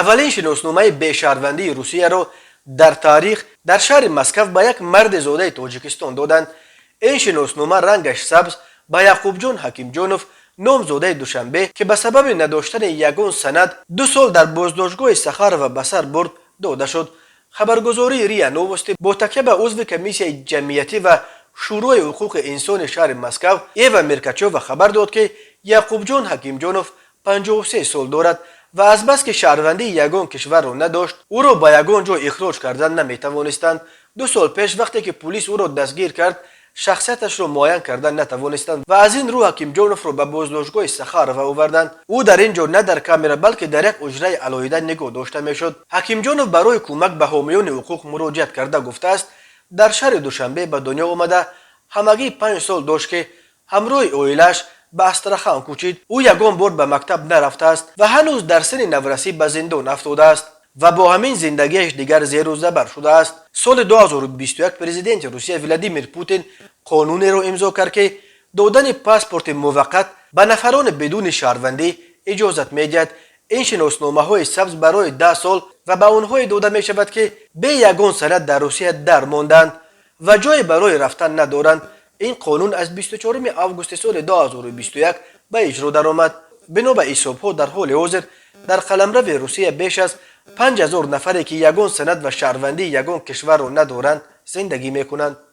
Аввалин шиносномаи бешаҳрвандии Русияро дар таърих дар шаҳри Москав ба як марди зодаи Тоҷикистон доданд. Ин шиноснома рангаш сабз ба Яқубҷон Ҳакимҷонов, номзодаи Душанбе, ки ба сабаби надоштани ягон санад 2 сол дар боздоштгоҳи Сахарова ба сар бурд, дода шуд. Хабаргузории РИА Новости бо такя ба узви комиссияи ҷамъиятӣ ва Шӯрои ҳуқуқи инсони шаҳри Москав Ева Меркачова хабар дод, ки Яқубҷон Ҳакимҷонов 53 сол дорад ва азбаски шаҳрвандии ягон кишварро надошт, ӯро ба ягон ҷой ихроҷ кардан наметавонистанд. 2 сол пеш, вақте ки пулис ӯро дастгир кард, шахсияташро муайян кардан натавонистанд ва аз ин рӯ Ҳакимҷоновро ба боздоштгоҳи Сахарова оварданд. Ӯ дар ин ҷо на дар камера, балки дар як ҳуҷраи алоҳида нигоҳ дошта мешуд. Ҳакимҷонов барои кӯмак ба ҳомиёни ҳуқуқ муроҷиат карда гуфтааст, дар шаҳри Душанбе ба дунё омада, ҳамагӣ 5 сол дошт, ки ҳамроҳи оилааш ба Астрахан кӯчид. Ӯ ягон бор ба мактаб нарафтааст ва ҳанӯз дар синни наврасӣ ба зиндон афтодааст ва бо ҳамин зиндагиаш дигар зеру забар шудааст. Соли 2021 президенти Русия Владимир Путин қонунеро имзо кард, ки додани паспорти муваққат ба нафарони бидуни шаҳрвандӣ иҷозат медиҳад. Ин шиносномаҳои сабз барои 10 сол ва ба онҳое дода мешавад, ки бе ягон санад дар Русия дар монданд ва ҷое барои рафтан надоранд. Ин қонун аз 24 августи соли 2021 ба иҷро даромад. Бино ба ҳисобҳо, дар ҳоли ҳозир дар қаламрави Русия беш аз 5000 нафаре, ки ягон санад ва шаҳрвандии ягон кишварро надоранд, зиндагӣ мекунанд.